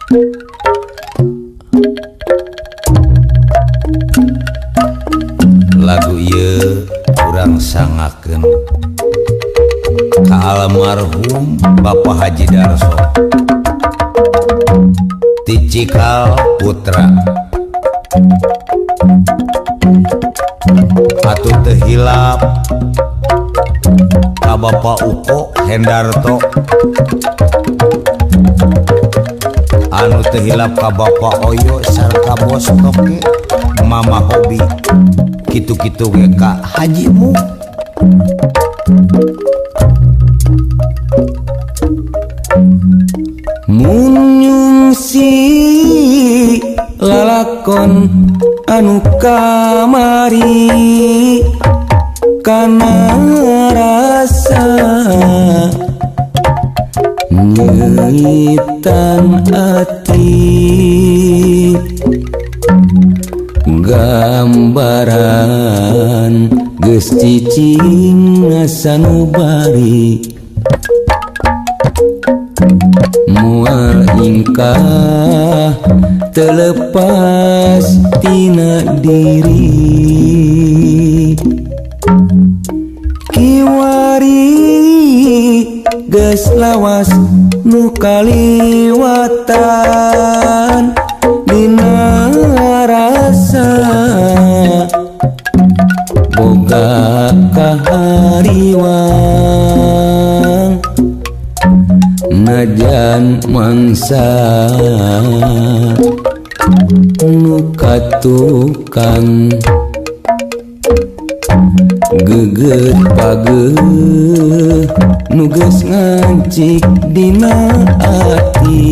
Lagu ieu urang sangakeun ka almarhum Bapak Haji Darso ti Cikal Putra. Atuh teu hilap ka Bapak Uko Hendarto, anu teu hilap ka Bapak Oyo sarta Bos Toke, Mama Hobi, kitu-kitu ge ka Haji Mu. Mun nyungsi lalakon anu kamari kana rasa nyengitan ati, gambaran geus cicing sanubari, moal ingkah telepas tina diri. Kiwari geus lawas nu kaliwatan dina rasa boga kahariwang, najan mangsa nu katukang geget pageuh nu geus ngancik dina ati.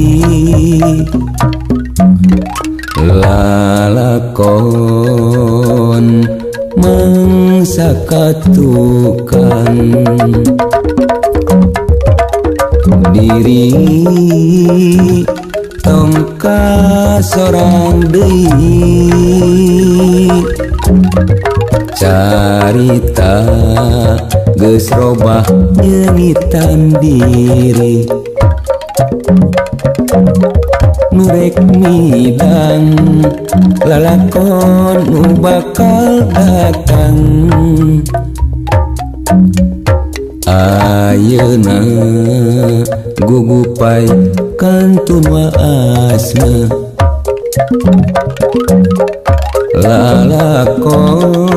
Lalakon mangsa katukang diri tong ka sorang deui, carita geus robah nyengitan diri. Nu rek midang lalakon nu bakal datang, ayeuna gugupai kantun waasna. Lalakon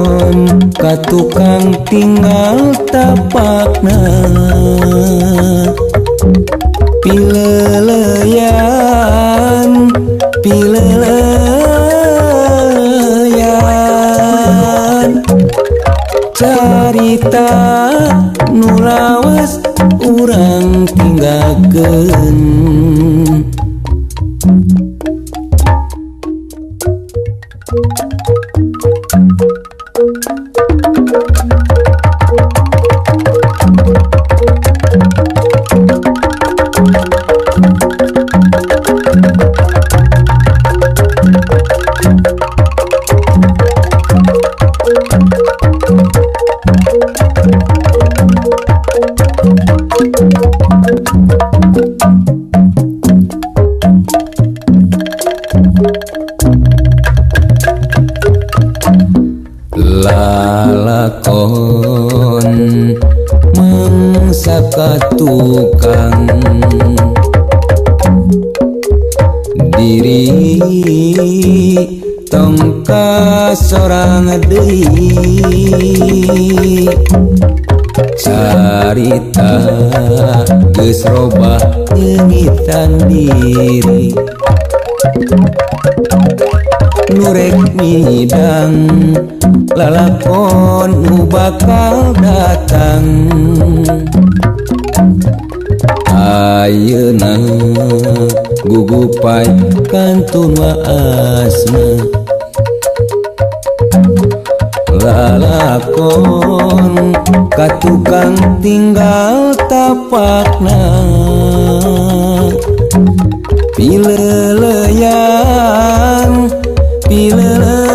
ka tukang tinggal tapakna, pileleyan pileleyan, carita nu lawas urang tinggalkeun. Lalakon mangsa katukang diri tong ka sorang deui, carita geus robah nyengitan diri. Nu rek midang lalakon nu bakal datang, ayeuna gugupai kantun waasna. Lalakon ka tukang tinggal tapakna, pileleyan pileleyan,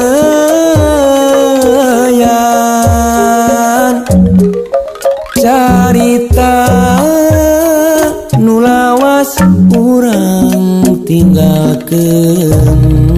carita nu lawas urang ditinggalkeun.